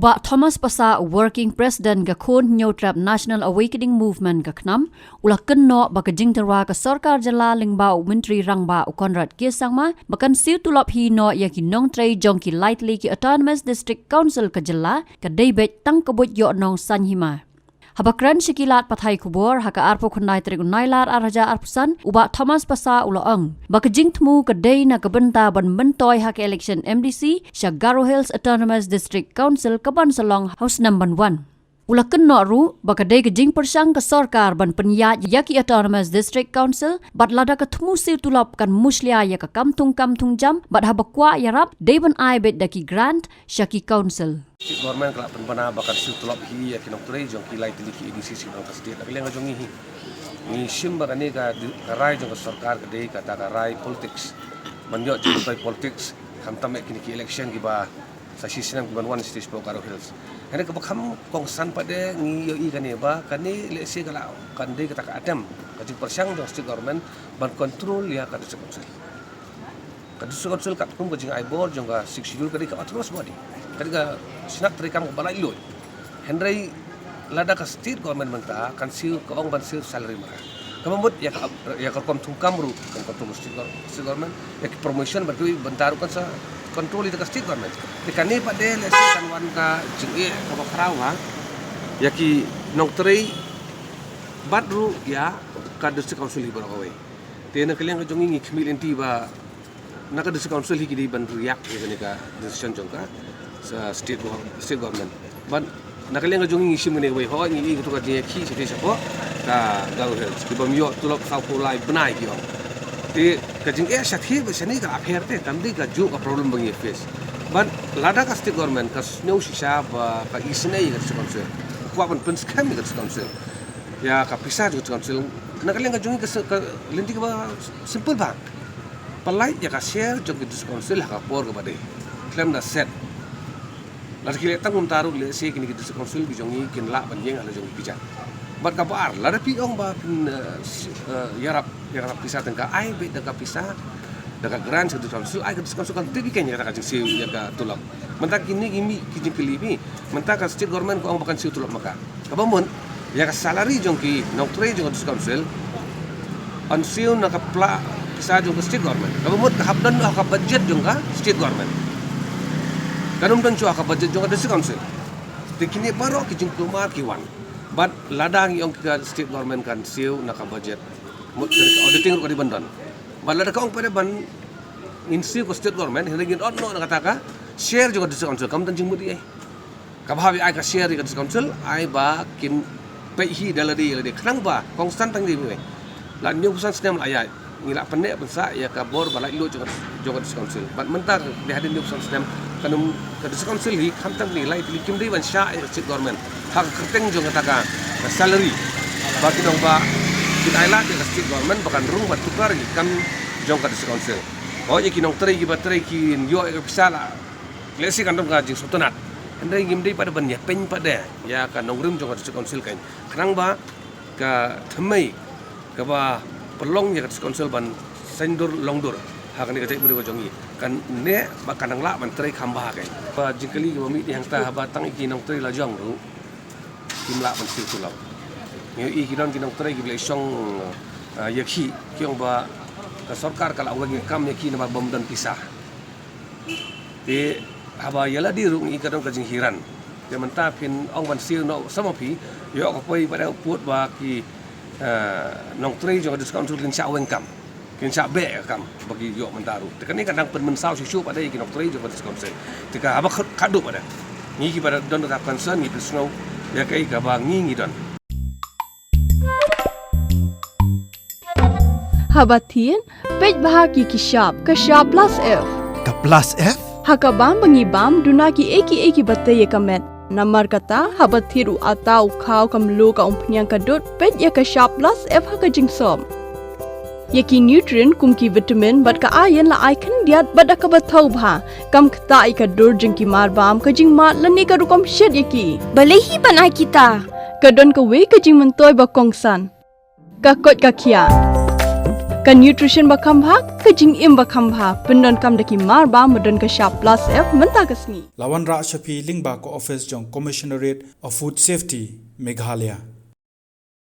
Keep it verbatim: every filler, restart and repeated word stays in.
Bah Thomas Passah, Working President ka Khun Hynñiewtrep National Awakening Movement ka KHNAM, u la kynnoh ba ka jingtyrwa ka sorkar jylla lyngba u Myntri Rangbah u Conrad K Sangma ba kan siew tulop hi noh ïa ki nongtrei jong ki lai tylli ki Autonomous District Council ka jylla ka dei beit tang ka buit ïoh nong saiñ hima. Haba kren sha ki lad pathai khubor ha ka arphew khyndai tarik u Nailar ar hajar arphew san, u Bah Thomas Passah u la ong ba ka jingthmu ka dei na ka bynta ban myntoi ha ka election M D C sha Garo Hills Autonomous District Council kaban sa long ha u snem ban wan. U la kynnoh ruh ba ka dei ka jingpyrshang ka sorkar ban pynïaid ïa ki Autonomous District Council bad lada ka thmu siew tulop kan mushlia ïa ka kam thung kam thung jam bad haba kwah ïarap dei ban ai beit da ki grant sha ki council. State government ka la pynbna ba kan siew tulop hi ïa ki nongtrei jong ki lai tylli ki A D C sha ka state. Na ka liang ka jong ngi hi, ngi shim ba kane ka di-, ka rai jong ka sorkar ka dei kata ka rai politics. Ban ïoh jingmyntoi politics, khamtam ïa kine ki election kiba sa shisnem kiban wan sha state Garo Hills. Hynrei kaba kham kongsan pat de ngi ïohi kane ba kane lehse ka la kan dei kata ka attempt, ka jingpyrshang jong state government ban control ïa ka district council. Ka district council katkum ka jingai bor jong ka Sixth Schedule ka dei ka autonomous body. Ka dei ka shnat treikam kaba laitluid. Hynrei lada ka state government mynta kan siew, ka ong ban siew salary ma ka. Kaba mut ïa ka, ïa ka rukom thungkam ruh kan control state gov-, state government. Ïa ka promotion bad kiwei bynta ruh kan sa control ïa ka state government. Te kane pat de lehse kan wan ka jingeh kaba khraw ha ïa ki nongtrei bad ruh ïa ka district council hi baroh kawei. Te na ka liang ka jong ngi ngi khmih lynti ba na ka district council hi ki dei ban react ïa kane ka decision jong ka sa state gov-, state government. Bad na ka liang ka jong ngi ngi shim kane kawei, hooid ngi ïohi kato ka jingïakhih shatei shapoh ka Garo Hills, ki bym ïoh tulop saw phew lai bnai ki ong. Te ka jingeh shatei bad shane ka la pher te, kam dei kajuh ka problem ba ngi face. Bad lada ka state government ka sngew shisha ba ka isynei ïa ka district council, kwah ban pynskhem ïa ka district council, ïa ka pisa jong ka district council, na ka liang ka jong ngi ka se-, ka lynti kaba simple bha. Pynlait ïa ka share jong ki district council ha ka por kaba dei khlem da set. Lada ki leh tang kumta ruh lehse kine ki district council ki jong ngi kin lah ban ïeng ha la jong ki kjat. Bad kaba ar, lada phi ong ba phin, eh, s-, eh, ïarap ïa ka pisa tyngka, ai beit da ka pisa, da ka grant sha district council, ai ka district council kan tip ïa kane ïa ka jingsiew ïa ka tulop. Mynta kine ki mih ki jingkylli phi, mynta ka state government ka ong ba kan siew tulop ma ka. Kaba mut ïa ka salary jong ki nongtrei jong ka district council yn siew na ka pla-, pisa jong ka state government. Kaba mut ka hap don ha ka budget jong ka state government. Kan ym don shuh ha ka budget jong ka district council. Te kine baroh ki jingkulmar ki wan. Bad lada ngi ong ka state government kan siew na ka budget, mut ka auditing ruh ka dei ban don. Bad lada ka ong pat de ban ngin siew ka state government, hynrei ngin ot noh na kata ka share jong ka district council, kam don jingmut ei. Kaba hap ïa ai ka share ïa ka district council, ai ba kin peit hi da lade lade, khnang ba kongsan tang dei mih. La hynñiew phew san snem la ïaid, ngi la pynneh pynsah ïa ka bor ba laitluid jong ka, jong ka district council. Bad mynta ka dei hadien hynñiew phew san snem, kan ym, ka district council hi khamtam kine lai tylli kim dei ban shah ïa ka state government ha ka kyrteng jong kata ka, ka salary. Ba kin ong ba kin ailad ïa ka state government ba kan rung ban tuklar ïa ki kam jong ka district council. Hooid ïa ki nongtrei kiba trei kin ïoh ïa ka pisa la, lehse kan don ka jingsngewtynnat. Hynrei ngim dei pat de ban ïapeiñ pat de ïa ka nongrim jong ka district council kan, khnang ba ka thymmei kaba pynlong ïa ka district council ban saiñdur longdur ha kane ka jaitbynriew ka jong ngi kan neh bad kan nang lah ban trei kham bha kan. Ba jingkylli kaba mih dei hangta, haba tang ïa ki nongtrei la jong ruh kim lah ban siew tulop. Ngi ïohi ki don ki nongtrei kiba leh shong, ah, ïakhih, ki ong ba ka sorkar ka la weng ïa ka kam ïa ki namar bym don pisa. Te haba ïa lade ruh ngi ka don ka jinghiran. Te mynta phin ong ban siew noh sa ma phi, ïoh ka poi ba dei u pud ba ki, eh, nongtrei jong ka district council kin shah weng kam, kin shah beh ka kam ba ki ïoh mynta ruh. Te kane ka dang pynmynsaw shuh shuh pat de ïa ki nongtrei jong ka district council. Te ka haba khat, khatduh pat de ngi kiba don ka concern ngi pynsngew ïa kaei kaba ngi ngi don. Haba thied, peit bha ki ki shap, ka shap plus F. Ka plus F? Ha ka bam ba ngi bam, duna kiei kiei kiba tei ïa ka met. Namar kata, haba thied u atta u khaw ka mluh ka umphniang ka dud, peit ïa ka shap plus F ha ka jingsop. Ïa ki nutrient kum ki vitamin bad ka iron la ai khyndiat bad da kaba thaw bha. Kam ktah ïa ka dur jong ki marbam, ka jingmad lane ka rukom shet ïa ki. Balei hi ban ai kita? Ka don kawei ka jingmyntoi ba kongsan. Ka koit ka khiah. Ka nutrition ba kham bha, ka jingim ba kham bha, pyndonkam da ki mar ba, ba don ka shap plus F mynta ka sngi. La wanrah sha phi lyngba ka office jong Commissionerate of Food Safety, Meghalaya.